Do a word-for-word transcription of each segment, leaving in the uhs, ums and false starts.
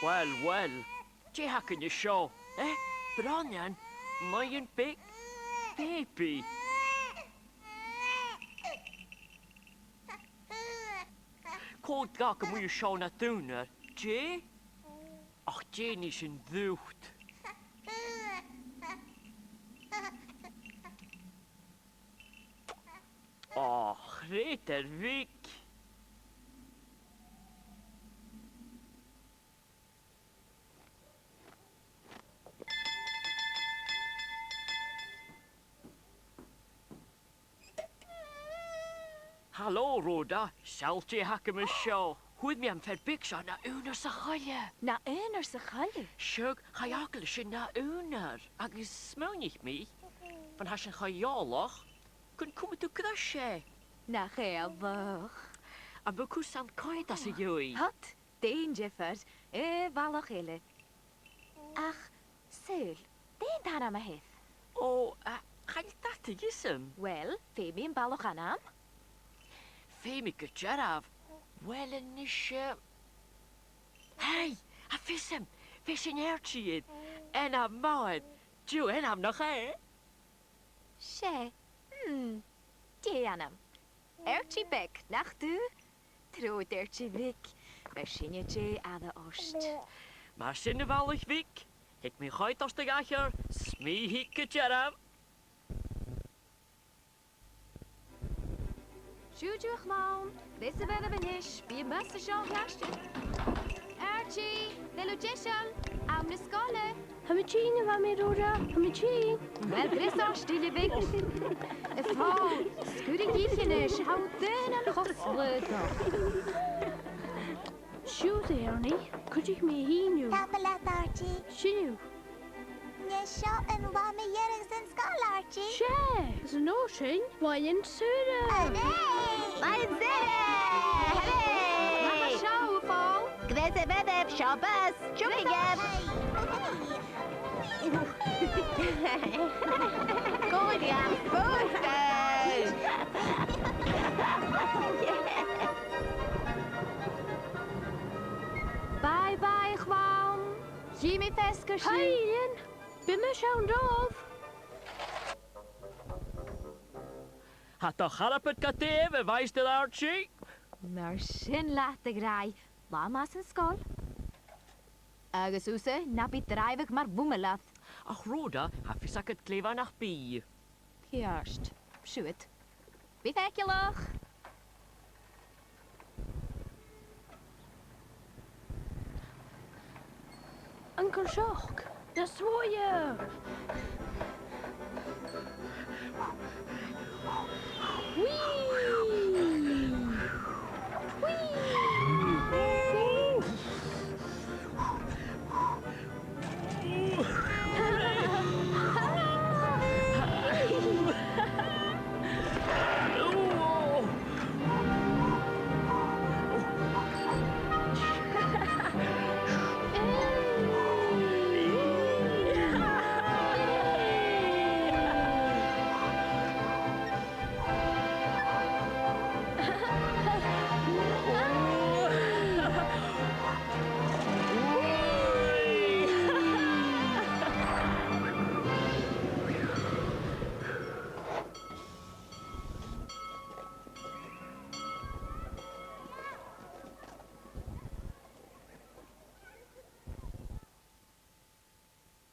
Uill, uill, dè th' againn an seo, eh? Brònan? Naoidhean beag? Bèibidh? Cò dh'fhàg a-muigh an seo nad aonar? Dè? Ach dè nì sinn riut? Ò, a chreutair bhig. Halò, Rhoda, seall dè th' agam an seo. Fhuair mi am fear beag seo na aonar sa choille. Na aonar sa choille? Seadh, chaidh fhàgail e sin na aonar, agus smaoinich mi, bhon tha sinn cho eòlach, gun cumadh tu greis e. Nach eòlach. Am bu chòir dhuinn coimhead às a dhèidh? Tha, dè an diofar, eh, balach eile. Ach, saoil, dè an t-ainm a th' air? Ò, eh, chan eil dad a dh'fhios agam. Uill, feumaidh am balach ainm. Feumaidh gu dearbh. Uill, a-nis, eh, hey, tha fios agam, bheir sinn Archie air. Ainm math. Deagh ainm, nach e? 'S e. Hmm. Deagh ainm. Archie Beag, nach tu? Trobhad, Archie Bheag. Bheir sinne deagh aire ort. Mar sin, a bhalaich bhig, thig mi a choimhead ort a dh'aithghearr, 's mi thig gu dearbh. Siuthadaibh, a chlann, greas a bheir a-nis, bidh am bus an seo a dh'aithghearr. Archie, a bheil thu deiseil? Àm na sgoile. Tha mi tighinn, a Mhamaidh Rhoda, tha mi tighinn. Uill, greas ort, a bhalaich bhig. A Phòil, sguir a dhìth a-nis, tha thu daonnan cho slaodach. Siuthad, a Ernie, cuidichidh mi a shìneadh. Tapadh leat, Archie. Siuthad. An e seo an latha mu dheireadh san sgoil, Archie? 'S e, is an uair sin, làithean saora. Hooray! Làithean saora! Hooray! Mach à seo, a Phòil. Greas a bheir, seo bus. Tiugaibh. Còmhla ribh, a Phòil. Bye bye, a chlann. Chì mi feasgar sibh. Haidh, Iain. Bidh mise ann romhaibh. Tha do charabad gu taobh, a Mhaighstir Archie. Mar sin leat, a ghràidh. Latha math san sgoil. Agus thusa, na bi dràibheadh mar mhuilear. Ach Rhoda, tha fios agad glè mhath nach bi. Ceart. Siuthad. Bi faiceallach. An cur seachd. Na smuaighe. Whee! Whee!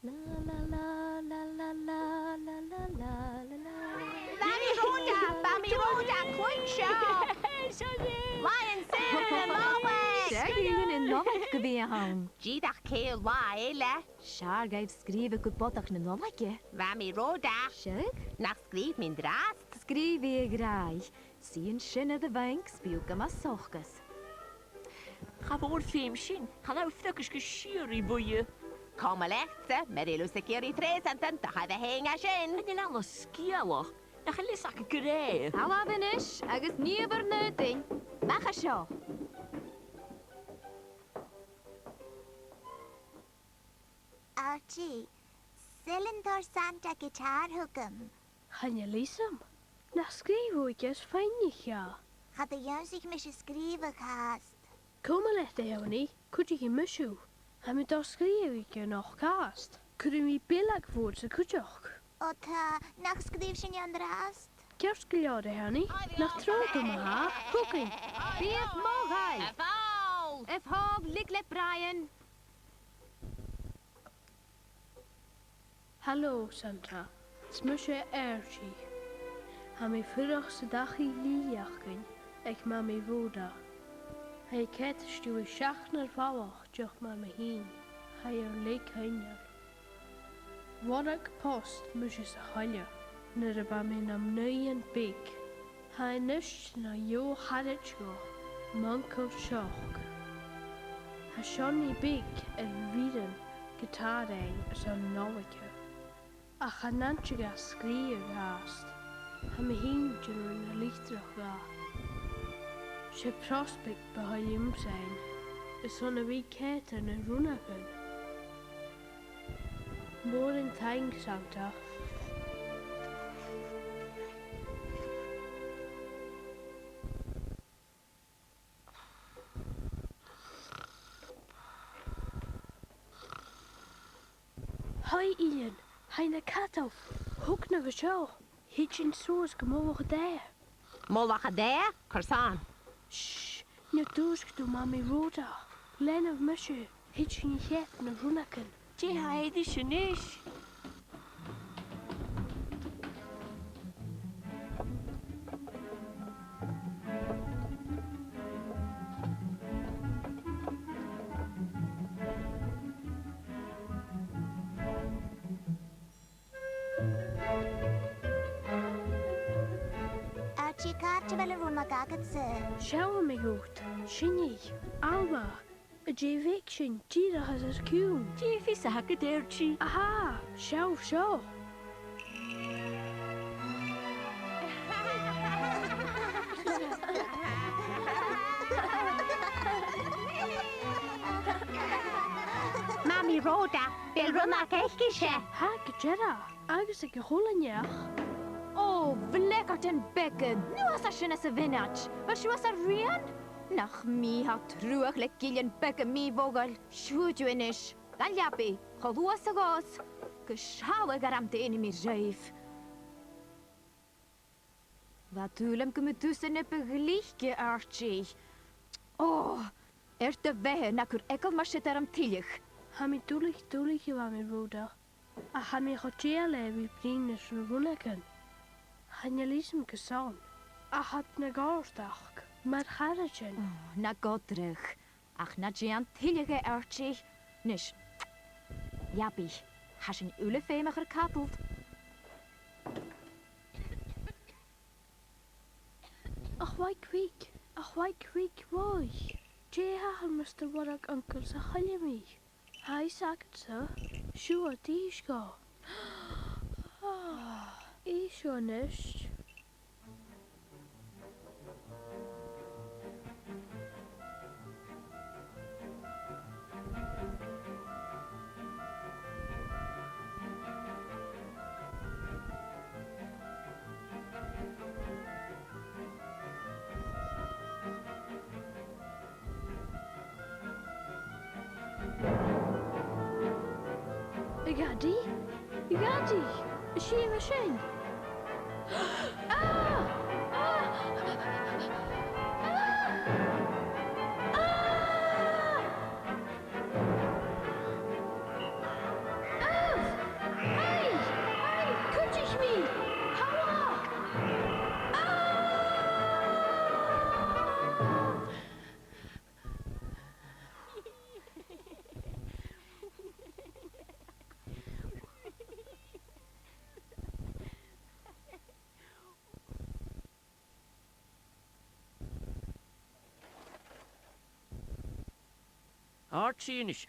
La, la, la. Mamaidh Rhoda, Mamaidh Rhoda, cluinn seo. Làithean saora na Nollaig. 'S e, làithean na Nollaig gu bhith ann. Dìreach ceithir latha eile. 'S fheàrr dhuibh sgrìobhadh gu Bodach na Nollaig. Mamaidh Rhoda. Seadh? Nach sgrìobh mi an-dràsta? Sgrìobhaidh, a ghràidh. Suidh an sin air a' bhanc 's bidh thu gu math sochd. Cha mhòr feum sin, chan fhaigh thu freagairc gu sìorraidh bhuaithe. Coma leatsa, mura h-eil thusa ag iarraidh treasantan, do thàinig thu fhèin à sin. Chan eil ann ach sgeulachd, nach eil fhios agad gu robh. Talla a-nis, agus nì ur n-aodainn. Mach à seo. Archie, saoil an toir Santa giotàr thugam? Chan eil fhios agam. Nach sgrìobh thu aige is faighnich e? Cha do dh'ionnsaich mise sgrìobhadh fhathast. Coma leat, a Sheonaidh, cuidichidh mise thu. Tha mi a' dol a sgrìobhadh aig an ochdamh. Cuiridh mi bileag mhòr sa chuideachd. O tha, nach sgrìobh sinn e an-dràsta? Ceart gu leòr, a Sheonaidh. Nach trobhad thu ma-thà? Thugainn. Bidh modhail. A Phòil! A Phòil, leig le Brian. Halò, Santa. 'S mise Archie. Tha mi a' fuireach san dachaigh lìonmhor aig Mamaidh Rhoda. Tha i a' coimhead a-steach air seachdnar falach dìreach mar mi fhìn. Tha i air leth coibhneil. Mhothaich post mise sa choille nuair a bha mi nam naoidhean beag. Tha i a-nis na dheagh charaid dhomh, m' uncail Seoc. Tha Seonaidh Beag air bhioran giotàr fhaighinn airson Nollaig. Ach chan fhaod e sgrìobhadh fhathast. Tha mi fhìn a' dèanamh na litrichean dha. 'S e prosbaig bu thoil leamsa fhèin, airson a bhith a' coimhead air na rionnagan. Mòran taing, Santa. Haoi, Eilean, tha i na cadal. Thig na bha seo. Thig sinn suas gu mullach an taighe. Mullach an taighe? Carson? Sh! Na dùisg do Mamaidh Rhoda. Leanaidh mise. Thig sinn a cheap na rionnagan. Dè tha e ris a-nis? Archie, càit a bheil an rionnag agadsa? Seallaidh mi dhut. Sin i. Alba. Dè bheag sin, dìreach os ar cionn. Dè fios a th' agad, Archie? Aha, seall seo. Mamaidh Rhoda, a bheil rionnag aicese? Tha, gu dearbh, agus aig a h-uile neach. Ò, bhleogaidean beaga, nuair a tha sinn sa mhionaid. Bheil sibh sa rian? Nach mi tha truagh le gillean beaga mì-mhodhail. Siuthadaibh a-nis, dhan leabaidh, cho luath 's a ghabhas, gus sealladh orm dè nì mi ribh. Bha dùil agam gum biodh tusa na bu ghlice, Archie. Ò, air do bheatha, na cuir eagal mar siud orm tuilleadh. Tha mi duilich, duilich, a Mhamaidh Rhoda. Ach tha mi cho dèidheil a bhith a' bruidhinn ris na rionnagan. Chan eil fhios agam carson, ach tha iad na dhòrtadh, mar charaidean. Ò, na gobhar, ach na dèan tuilleadh e, Archie. Nis, leabaidh, tha sinn uile feumach air cadal. A Mhamaidh Rhoda, a Mhamaidh Rhoda, bhoi. Dè thachair mus do mharbh Uncail sa choille mi? Tha fhios agadsa, siuthad, dìreach seo. Dìreach seo a-nis. A Dhadaidh? A Dhadaidh! Seo e sin! Ah! Ah! Ah! Ah! Ah! Hey! Hey! Cuidich mi! Halla! Ah! Archie, a-nis,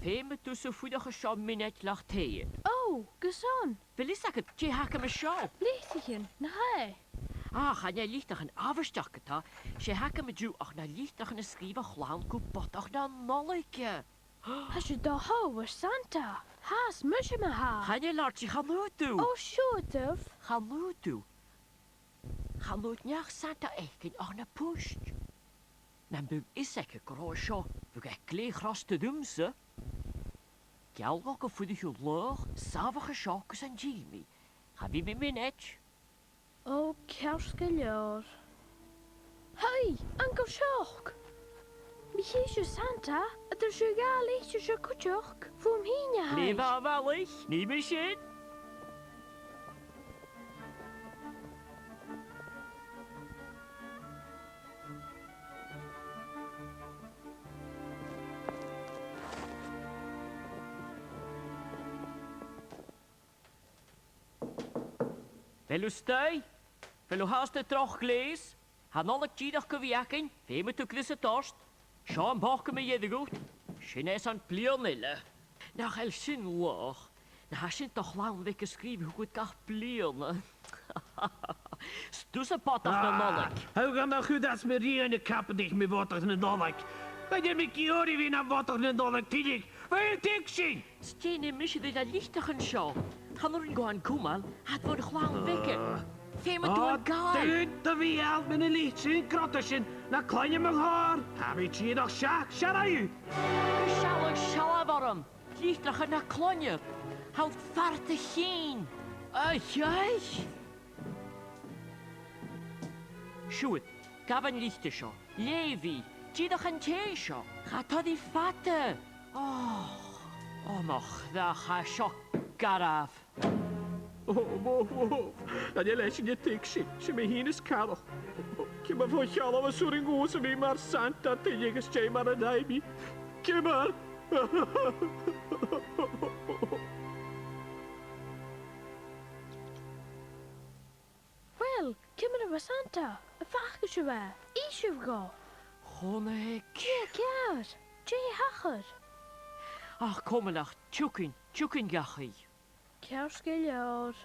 feumaidh tusa fuireach an seo mionaid leat fhèin. Ò, carson? A bheil fhios agad dè th' agam an seo? Litrichean, nach e? Ach chan e litrichean àbhaisteach a tha. 'S e th' agam an-diugh ach na litrichean a sgrìobh a' chlann gu bodach na Nollaige. Tha seo a' dol a thoirt Santa. Tha, 's mise ma-thà. Chan eil, Archie, chan fhaod thu. Ò, siuthadaibh. Chan fhaod thu. Chan fhaod neach-Santa fhaicinn ach na puist. Nam biodh fios aige gun robh seo, bhiodh e glè chrosta riumsa. Geall gu bheil thu a' fuireach an laogh, sàmhach an seo gus an till mi. Cha bhi mi mionaid. O, ceart gu leòr. Haoi, Uncail Seoc! Mi chì sibh Santa, a' toirt sibh dà litir seo cuideachd, bhuam fhìn a tha e. Leugh a bhalaich, nì mi sin. A bheil thu a-staigh? A bheil thu fhathast an droch ghleus? Tha an Nollaig dìreach gu bhith againn, feumaidh tu greasad ort. Seo am poca mu dheireadh dhut. Sin e airson bliadhna eile. Nach eil sin laghach? Na tha sin do chlann bheag a' sgrìobhadh thugad gach bliadhna. 'S tusa bodach na Nollaig. Thog e mo chuid às mo rian a' cabadaich mu bhodach na Nollaig. Chan eil mi ag iarraidh a bhith nam bodach na Nollaig tuilleadh. Bha e tuigse! 'S dè nì mise ri na litrichean seo? Chan urrainn dhomh an cumail, tha iad bhon chlann bheag. Feumaidh tu an gabhail. Dùin do bheul mu na litrichean grod sin, na cloinne mo chàirdean. Tha mi dìreach seachd, seall thu. Seall, seall orm. Litrichean na cloinne. Tha iad fada a chionn. Aidh, aidh. Siuthad, gabh an litir seo. Leugh i. Dìreach an tè seo. Cha toir i fada. Och, o mo chreach, tha seo garbh. O, mo, mo. Chan eil esan a' tuigsinn. 'S e mi fhìn as coireach. Ciamar fo shealladh as urrainn dhòmhsa a bhith mar Santa tuilleadh agus dè mar a rinn mi? Ciamar? Uill, ciamar a bha Santa? Am faca sibh e? Innsibh dhomh. Chunnaic. Dè tha ceàrr? Dè thachair? Ach comanaich, tiugainn, tiugainn dhachaigh. Ceart gu leòr.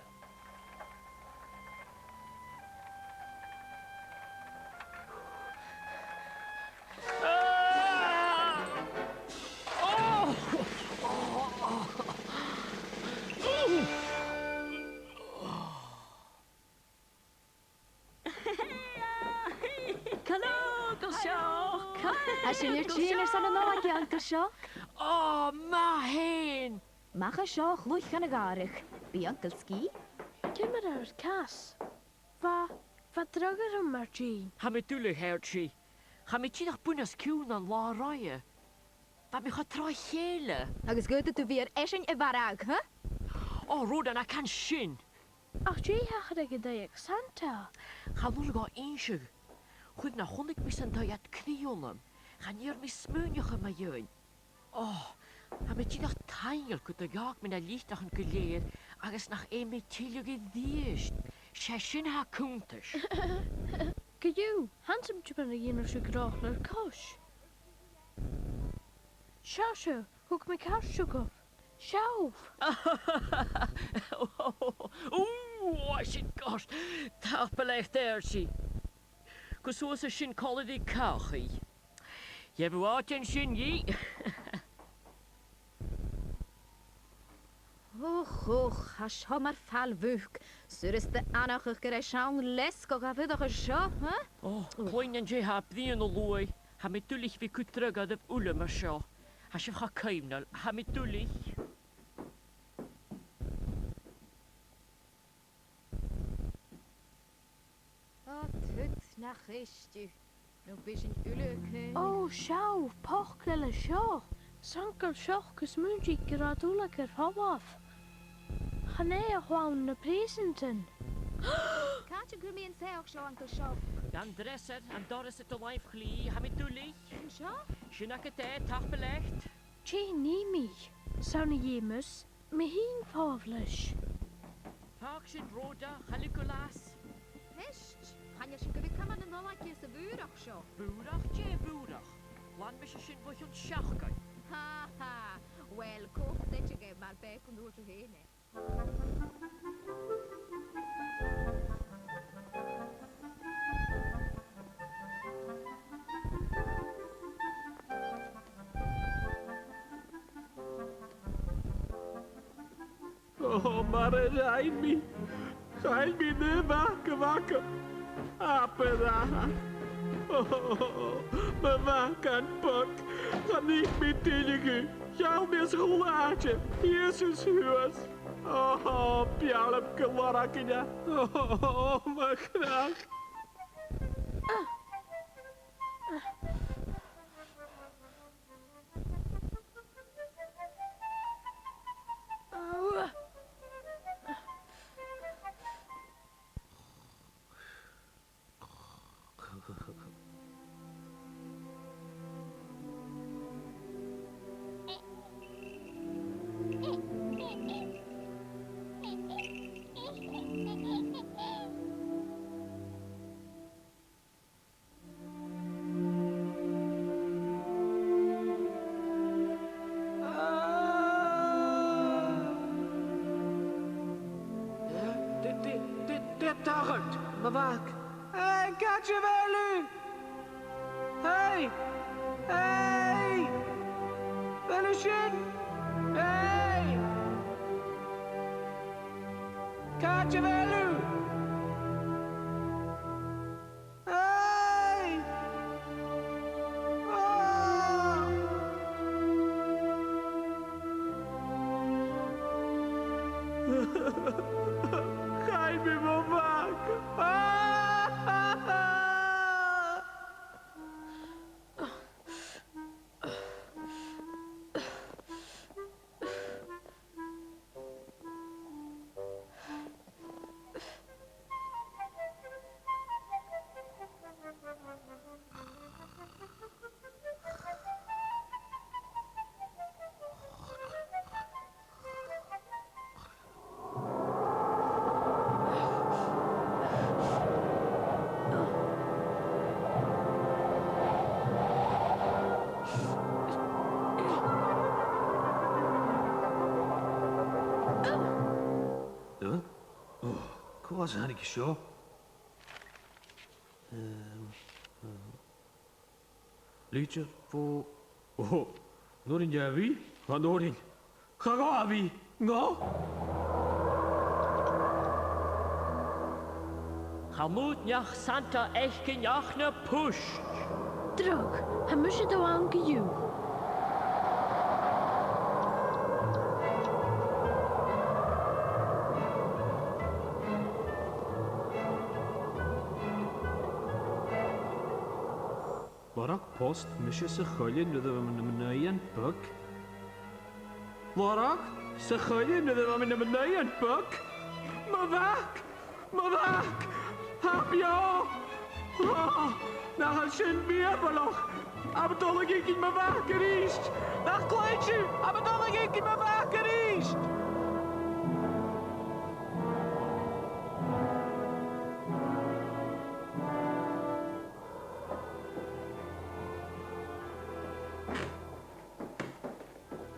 Hello, Uncail Seoc! Tha sinn air tighinn airson na Nollaig, Uncail Seoc. O, math fhèin! Mach à seo a chluich chun a' ghàrraidh. Bidh Uncail sgìth. Ciamar a tha ur cas? Bha, bha dragh orm mar-thà. Tha mi duilich, Archie. Chaidh mi dìreach bun-os-cionn an latha roimhe. Bha mi cho tro chèile. Agus dh'fhaodadh tu bhith air esan a mharbhadh, ha? O, Rhoda, na can sin. Ach dè thachair aig an taigh aig Santa? Chan urrainn dhomh innse. Chuir, na chunnaic mise an taigh iad cridhe annam. Chan eil mi a' smaoineachadh mu dheidhinn. O, tha mi dìreach taingeil gun do dh'fhàg mi na litrichean gu lèir agus nach fheum mi tuilleadh a-rithist. 'S e sin a tha cunntais. Co-dhiù, tha e an-dràsta mar a dhèanadh sibh gu leòr air cois. Seo sibh, thug mi cairt thugaibh. Seall! Ù, sin goirt. Tapadh leat, Archie. Gus uair sin còmhla ri Cathy. Gheibh thu àite an sin dhi. Och, och, tha seo mar fàil mhuc. 'S fhurasta aithneachadh gur e seann leasgach a bh' air a' bhàta seo, ha? O, cluinn an tè a tha a' bruidhinn an-diugh. Tha mi duilich a bhith a' cur dragh oirbh uile mar seo. Tha sibh cho cuimhneil. Tha mi duilich. O, tut nach èist thu. No bidh sinn uile a' caoineadh. O, seall, poc eile seo. 'S Uncail Seoc a smaointinn gun robh iad uile gur falbh. Chan e a chlann na prìosantan. Càit an cuir mi an soitheach seo, Uncail Seoc? Dhan dreasair, an doras air do làimh chlì, tha mi duilich. An seo? Sin agad e, tapadh leat. Dè nì mi? 'S ann a dh'fheumas mi fhìn falbh leis. Fàg sin, Rhoda, cha leig thu leas. Nist, chan eil sinn gu bhith a' cumail na Nollaig sa bhùrach seo. Bùrach? Dè bhùrach? Ghlan mise sin bho chionn seachdain. Ha, ha. Uill, cò chreideadh e mar beachd an uair sin fhèin e? O, mar a rinn mi. Chaill mi naoi mhac a mhaca. Abair athair. Mo mhac, a Bhog, chan fhaic mi tuilleadh thu. Sheall mi às a h-uile àite, shìos is shuas. Ò, b' fheàrr leam gun lorgainn e. Ò, mo chreach. Dè, dè, dè, dè tha a' tachairt, mo mhac? Hey, càit a bheil thu? Hey! Hey! A bheil thu sin? Hey! Càit a bheil thu? Hey! Ah! Chaidh mi mo mhac! Ah! Huh? Ò, cò às a thàinig seo? Ehm, ehm. Litir bho, ò, an urrainn dha a bhith? Chan urrainn. Cha ghabh a bhith, no? Chan fhaod neach-Santa fhaicinn ach na puist. Dragh, tha mise a' dol ann co-dhiù. Lorg post mise sa choille nuair a bha mi nam naoi bhog. Lorg sa choille nuair a bha mi nam naoi bhog. Mo mhac! Mo mhac! Tha e beò! Ò, nach eil sin mìorbhaileach! Tha mi a' dol a dh'fhaicinn mo mhac a-rithist! Nach cluinn sibh? Tha mi a' dol a dh'fhaicinn mo mhac a-rithist!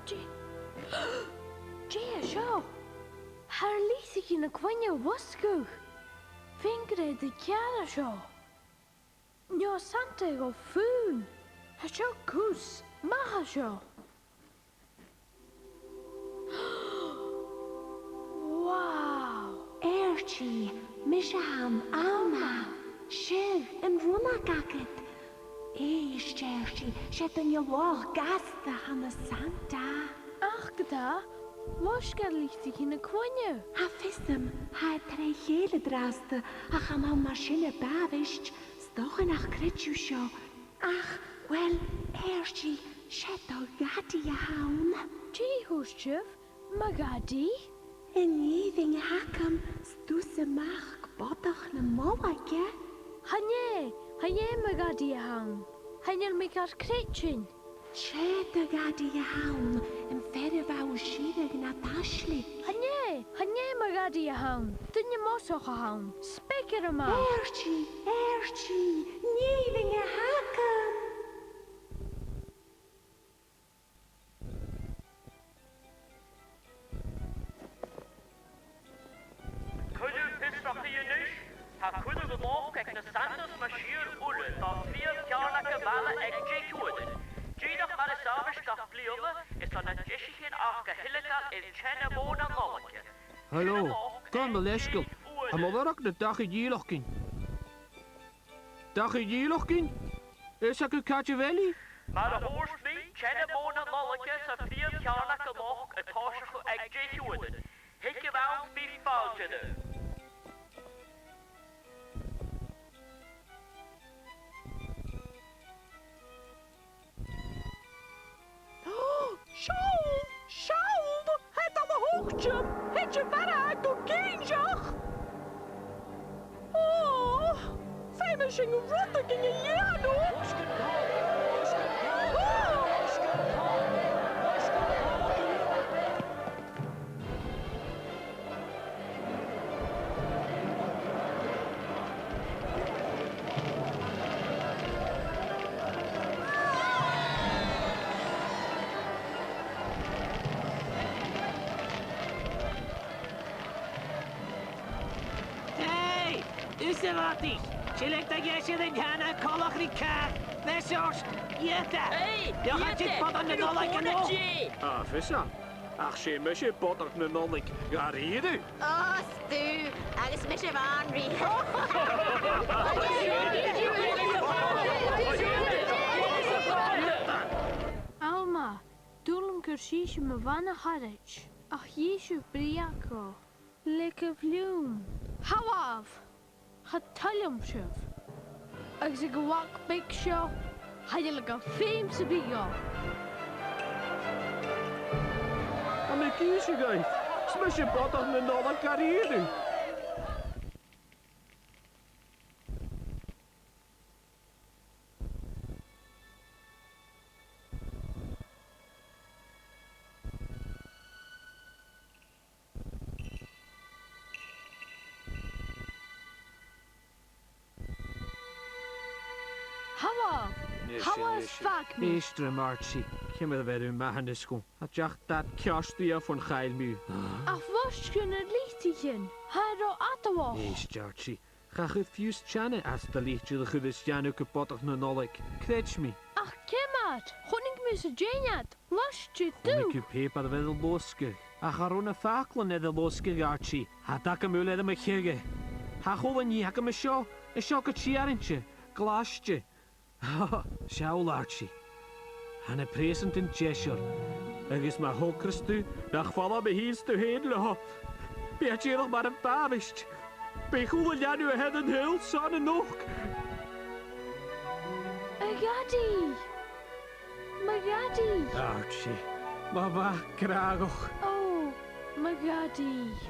Dè, dè tha seo? Tha ar lìosagan a' cluinneadh a' losgadh. Feumaidh gun robh iad a' gearradh seo. No Santa a' dol fodha. Tha seo cus. Math seo. Wow! Archie, mise a th' ann, Alma. Sibh, an rionnag agad. Èist, Archie, 's e duine laghach gasta a th' ann an Santa. Ach gu dè, loisg e ar lìosagan a' cluinneadh. Tha fios agam, tha iad tro chèile an-dràsta, ach chan ann mar sin a b' àbhaist, 's dòcha nach creideadh tu seo. Ach, uill, Archie, 's e do dhadaidh a th' ann. Dè thuirt sibh? Mo dhadaidh? An fhìrinn a th' agam, 's tusa a-mach bodach na molaige. Chan e, chan e mo dhadaidh a th' ann. Chan eil mi gar creidsinn. 'S e do dhadaidh a th' ann, am fear a bha thu a' sireadh nad aisling. Chan e, chan e mo dhadaidh a th' ann. Duine mosach a th' ann. Speaker a-mach. Archie, Archie, an fhìrinn a th' agam. Coinneamh fiosrachaidh a-nis. Tha cuireadh a-nochd aig na Santas mu sìor uile do phrìomh cheàrnaig a' bhaile aig deich uairean. Dìreach mar as àbhaist gach bliadhna, is ann an deisichean aca a thilgeil air teine mòr na Nollaige. Halò, cò tha a' leisgeul? Tha mi a' lorg na dachaigh dìlleachdain. Dachaigh dìlleachdain? Is e gu càit a bheil i? Mar a thuirt mi, teine mòr na Nollaige 's a' phrìomh cheàrnag a-nochd a' tòiseachadh aig deich uairean. Thigibh ann, bidh fàilte oirbh. Seall! Seall! Tha e a' dol a thoirt! Thèid a' bhearradh gu cinnteach! Ò, feumaidh sinn rudeigin a dhèanamh! Hey! Thusa, a bhàthaich! Siuthad do dh'fheumas tu an teine coltach ri càch! Bheir seòrsa! Iata! Hey! Deoch a-steach, iata! Bodach na Nollaig a-nochd! Ah, fhios agad. Ach 's e mise Bodach na Nollaig dha-rìribh. Ò, 's tu, agus mise Banrigh. Alma, dùil leam gur sibhse mo bhana-charaid, ach dh'fheuch sibh breug dhomh. Leigibh leam. Tha, làmh. Cha toil leam sibh. Agus aig a' bhac bheag seo, cha leig mi feum sam bith dhomh. Tha mi ag innse dhuibh, 's mise Bodach na Nollaig dha-rìribh. Halò! Halò, is fàg mi. Èist rium, Archie. Ciamar a bheir thu m' athair a-nis dhomh? Tha e a' dèanamh dad ceart dhomh fon chaill mi thu. Ach bhon a bha thu a' dol a dh'fhaighinn, tha e ro fhada dhomh. Èist, Archie. Cha chuir fiù 's teine às do litir a chuireas dèanamh gu Bodach na Nollaig, creid mi. Ach ciamar? Chunnaic mise dè nì thu, loisg thu. Chunnaic thu pàipear a bha air a losgadh, ach cha robh na faclan air a losgadh, Archie. Tha iad agam uile air mo chridhe. Tha a h-uile nì agam an seo, an seo gu tèarainte, glaiste. Seall, Archie. Tha na preusantan deiseil, agus ma thogras tu, nach fala mi fhìn 's tu fhèin leotha. Bidh e dìreach mar a b' àbhaist. Bidh a h-uile leanabh a th' air an t-saoghal san a-nochd. A Dhadaidh! Mo Dhadaidh! Archie, mo mhac gràdhach. Ò, mo Dhadaidh.